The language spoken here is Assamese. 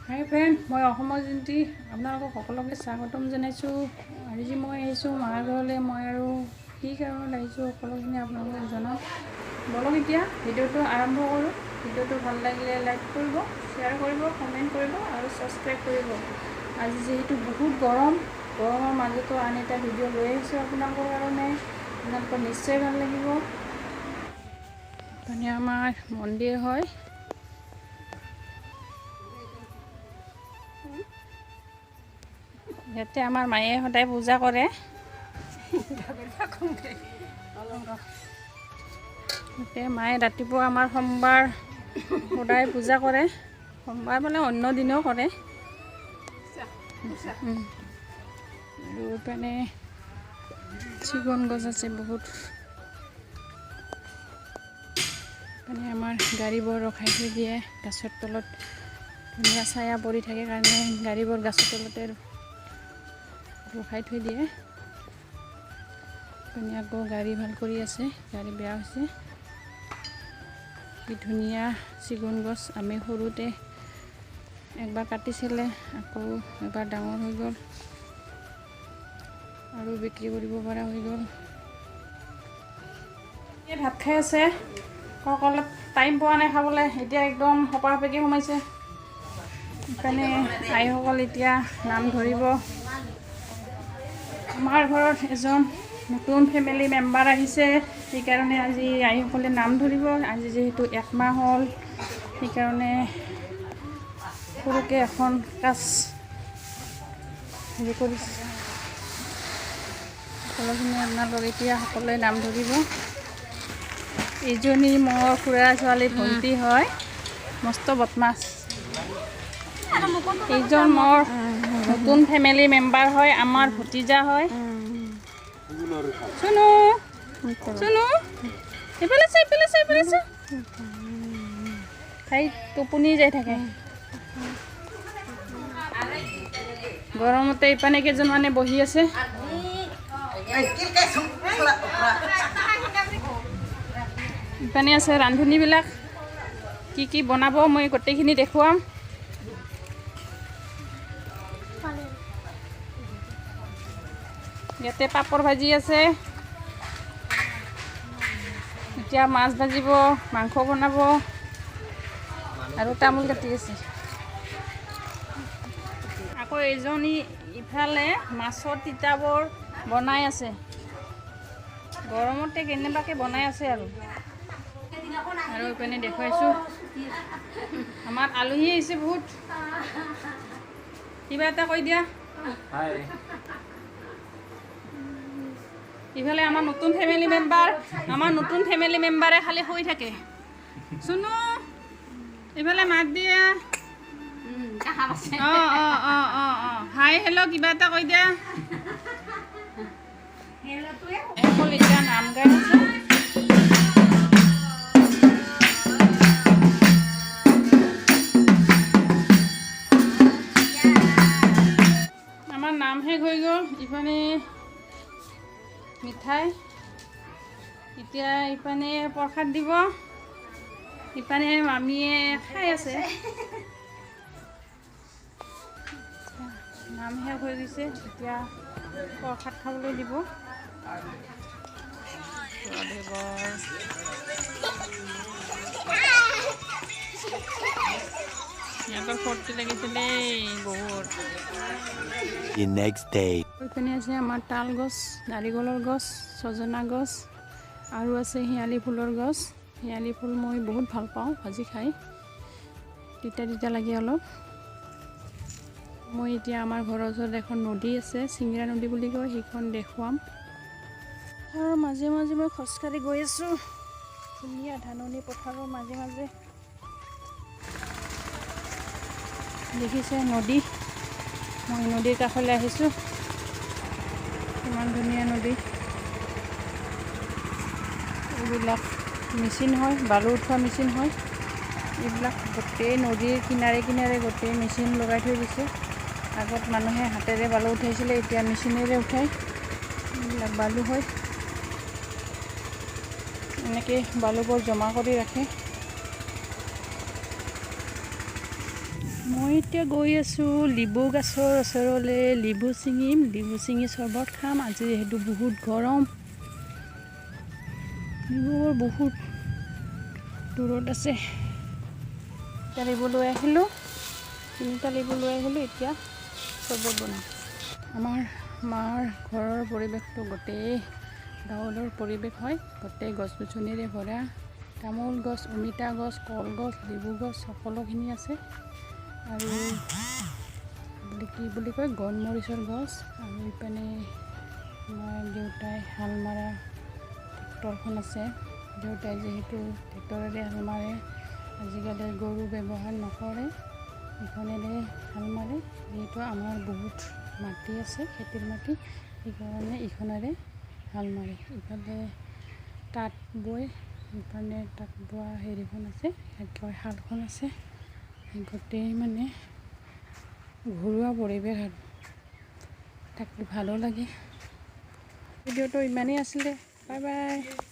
হাই ফ্ৰেণ্ড, মই অসমৰ জয়ন্তী আপোনালোকক সকলোকে স্বাগতম জনাইছোঁ। আজি মই আহিছোঁ মাৰ ঘৰলৈ। মই আৰু কি কাৰণত আহিছোঁ সকলোখিনি আপোনালোকক জনাম। ব'লক এতিয়া ভিডিঅ'টো আৰম্ভ কৰোঁ। ভিডিঅ'টো ভাল লাগিলে লাইক কৰিব, শ্বেয়াৰ কৰিব, কমেণ্ট কৰিব আৰু ছাবস্ক্ৰাইব কৰিব। আজি যিহেতু বহুত গৰম, গৰমৰ মাজতো আন এটা ভিডিঅ' লৈ আহিছোঁ আপোনালোকৰ কাৰণে। আপোনালোকৰ নিশ্চয় ভাল লাগিব। মানে আমাৰ মন্দিৰ হয়। ইয়াতে আমাৰ মায়ে সদায় পূজা কৰে। ইয়াতে মায়ে ৰাতিপুৱা আমাৰ সোমবাৰ সদায় পূজা কৰে। সোমবাৰ মানে অন্য দিনেও কৰে। আৰু ইপিনে চিগুণ গছ আছে বহুত। মানে আমাৰ গাড়ীবোৰ ৰখাই থৈ দিয়ে গাছৰ তলত। ধুনীয়া ছায়া পৰি থাকে কাৰণে গাড়ীবোৰ গাছৰ তলতে ৰখাই থৈ দিয়ে। ইপিনে আকৌ গাড়ী ভাল কৰি আছে, গাড়ী বেয়া হৈছে। কি ধুনীয়া চিগুণ গছ। আমি সৰুতে একবাৰ কাটিছিলে, আকৌ এবাৰ ডাঙৰ হৈ গ'ল আৰু বিক্ৰী কৰিব পৰা হৈ গ'ল। এই ভাত খাই আছে, সকলো টাইম পোৱা নাই খাবলৈ, এতিয়া একদম সপা সপিকে সোমাইছে। সেইকাৰণে আইসকল এতিয়া নাম ধৰিব। আমাৰ ঘৰত এজন নতুন ফেমিলি মেম্বাৰ আহিছে, সেইকাৰণে আজি আইসকলে নাম ধৰিব। আজি যিহেতু একমাহ হ'ল, সেইকাৰণে সৰুকৈ এখন কাজ হেৰি কৰিছে। সকলোখিনি আপোনালোক এতিয়া সকলোৱে নাম ধৰিব। এইজনী মোৰ খুৰা ছোৱালী ভণ্টি হয়, মস্ত বদমাছ। এইজন মোৰ নতুন ফেমিলি মেম্বাৰ হয়, আমাৰ ভতিজা হয়। চুনু চুনু, এইফালে চা, এইফালে চা, এইফালে চা। তাই টোপনি যাই থাকে গৰমতে। ইপানে কেইজনমানে বহি আছে। ইপানে আছে ৰান্ধনীবিলাক, কি কি বনাব মই গোটেইখিনি দেখুৱাম। ইয়াতে পাপৰ ভাজি আছে, এতিয়া মাছ ভাজিব, মাংস বনাব আৰু তামোল কাটি আছে। আকৌ এজনী ইফালে মাছৰ তিতাবোৰ বনাই আছে, গৰমতে কেনেবাকৈ বনাই আছে। আৰু আৰু ইপিনে দেখুৱাইছোঁ, আমাৰ আলহী আহিছে বহুত। কিবা এটা কৈ দিয়া। ইফালে আমাৰ নতুন ফেমিলি মেম্বাৰ, আমাৰ নতুন ফেমিলি মেম্বাৰে খালি শুই থাকে। চুনু ইফালে মাত দিয়া। অঁ অঁ অঁ অঁ অঁ হাই হেল্ল' কিবা এটা কৈ দিয়া। অকল এতিয়া নাম গাই আছে। আমাৰ নাম শেষ হৈ গ'ল। ইফালে মিঠাই, এতিয়া ইপানে প্ৰসাদ দিব, ইপানে মামীয়ে খাই আছে। নাম শেষ হৈ গৈছে, এতিয়া প্ৰসাদ খাবলৈ দিব। সিহঁতৰ ফূৰ্তি লাগিছে দেই বহুত। The next day. এইপিনে আছে আমাৰ তাল গছ, নাৰিকলৰ গছ, ছজনা গছ আৰু আছে শিয়ালি ফুলৰ গছ। শিয়ালি ফুল মই বহুত ভাল পাওঁ ভাজি খাই, তিতা তিতা লাগে অলপ। মই এতিয়া আমাৰ ঘৰৰ ওচৰত এখন নদী আছে, চিংৰা নদী বুলি কয়, সেইখন দেখুৱাম। পথাৰৰ মাজে মাজে মই খোজকাঢ়ি গৈ আছোঁ, ধুনীয়া ধাননি পথাৰৰ মাজে মাজে। দেখিছে নদী, মই নদীৰ কাষলৈ আহিছোঁ। ইমান ধুনীয়া নদী। এইবিলাক মেচিন হয়, বালু উঠোৱা মেচিন হয়। এইবিলাক গোটেই নদীৰ কিনাৰে কিনাৰে গোটেই মেচিন লগাই থৈ দিছে। আগত মানুহে হাতেৰে বালু উঠাইছিলে, এতিয়া মেচিনেৰে উঠায়। এইবিলাক বালু হয়, এনেকৈ বালুবোৰ জমা কৰি ৰাখে। মই এতিয়া গৈ আছোঁ লিবু গছৰ ওচৰলৈ। লিবু ছিঙিম, লিবু ছিঙি চৰ্বত খাম। আজি যিহেতু বহুত গৰম। লিবুবোৰ বহুত দূৰত আছে। এতিয়া লিবু লৈ আহিলোঁ, তিনিটা লিবু লৈ আহিলোঁ। এতিয়া চৰ্বত বনাম। আমাৰ মাৰ ঘৰৰ পৰিৱেশটো গোটেই গাঁৱলৰ পৰিৱেশ হয়। গোটেই গছ গছনিৰে ভৰা। তামোল গছ, অমিতা গছ, কলগছ, লিবু গছ সকলোখিনি আছে। আৰু বুলি কি বুলি কয়, গণমৰিচৰ গছ। আৰু ইপিনে আমাৰ দেউতাই হাল মৰা ট্ৰেক্টৰখন আছে। দেউতাই যিহেতু ট্ৰেক্টৰেৰে হাল মাৰে, আজিকালি গৰু ব্যৱহাৰ নকৰে, এইখনেৰে হাল মাৰে। যিহেতু আমাৰ বহুত মাটি আছে, খেতিৰ মাটি, সেইকাৰণে ইখনেৰে হাল মাৰে। ইফালে তাঁত বৈ, ইফালে তাঁত বোৱা হেৰিখন আছে, কয় শালখন আছে। গোটেই মানে ঘৰুৱা পৰিৱেশ আৰু থাকি ভালো লাগে। ভিডিঅ'টো ইমানেই আছিলে। Bye bye.